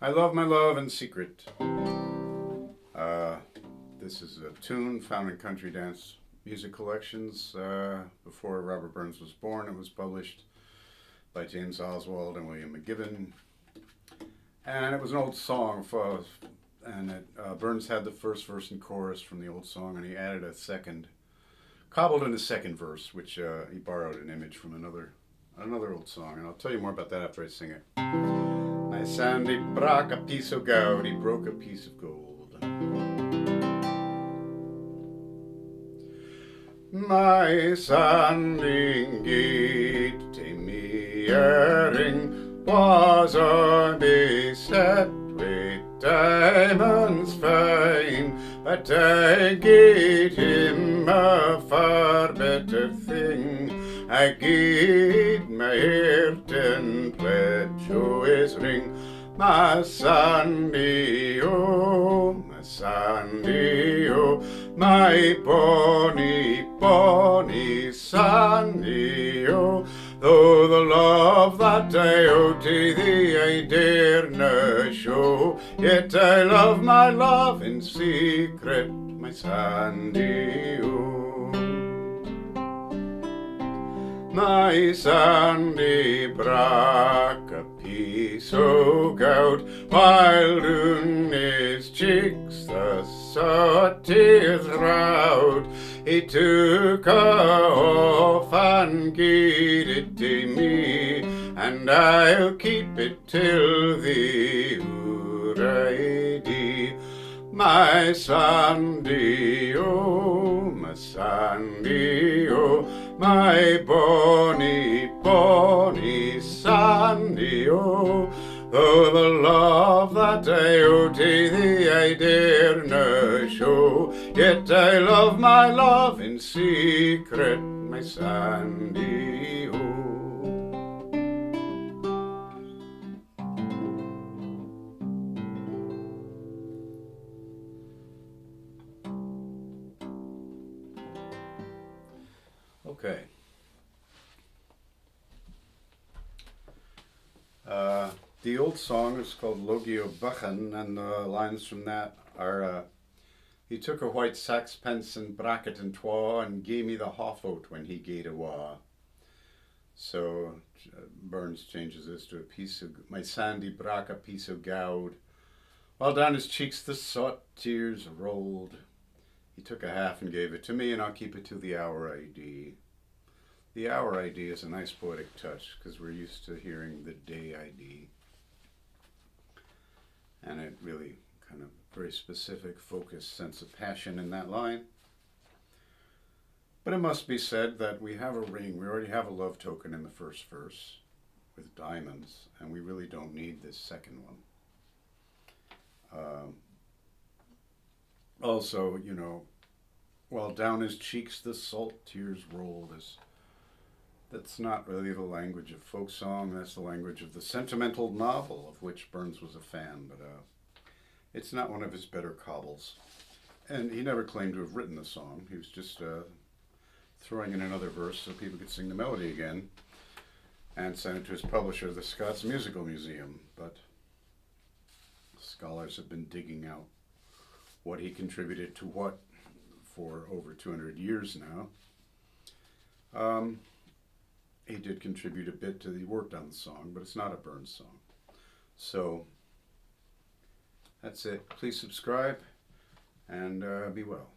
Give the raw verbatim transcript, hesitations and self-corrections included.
I Love My Love in Secret. Uh, this is a tune found in country dance music collections. Uh, before Robert Burns was born, it was published by James Oswald and William McGibbon. And it was an old song for, and it, uh, Burns had the first verse and chorus from the old song, and he added a second, cobbled in a second verse, which, uh, he borrowed an image from another, another old song, and I'll tell you more about that after I sing it. My Sandy brak a piece o gowd, he broke a piece of gold. My Sandy gied tae me a ring, was a beset wi diamonds fine, but I gied him a far better thing. I gied my hert in pledge o his ring, my Sandy O, my Sandy O, my bonnie, bonnie Sandy O. Though the love that I owe to thee I dare na show, yet I love my love in secret, my Sandy O. My Sandy brak a piece o gowd, while doon his cheeks the saut tears rowd. He took it off and gied it tae me, and I'll keep it till the hoor I dee. My Sandy O, my Sandy O, my bonnie, bonnie Sandy O. Though the love that I owe to thee I dare na show, yet I love my love in secret, my Sandy O. Okay. Uh, the old song is called Logie o Buchan, and the lines from that are, uh, he took a white saxpence and brak it in twa, and gave me the half o't when he gaed awa. So, uh, Burns changes this to a piece of, my Sandy brak a piece of gowd, while down his cheeks the saut tears rolled. He took a half and gave it to me, and I'll keep it till the hour I dee. The hour I dee is a nice poetic touch, 'cause we're used to hearing the day I dee. And it really kind of very specific, focused sense of passion in that line. But it must be said that we have a ring, we already have a love token in the first verse with diamonds, and we really don't need this second one. Um, also, you know, while down his cheeks the salt tears rolled, is, that's not really the language of folk song, that's the language of the sentimental novel, of which Burns was a fan, but, uh, it's not one of his better cobbles. And he never claimed to have written the song, he was just, uh, throwing in another verse so people could sing the melody again, and sent it to his publisher, the Scots Musical Museum. But scholars have been digging out what he contributed to what for over two hundred years now. Um, he did contribute a bit to the, he worked on the song, but it's not a Burns song. So that's it. Please subscribe and, uh, be well.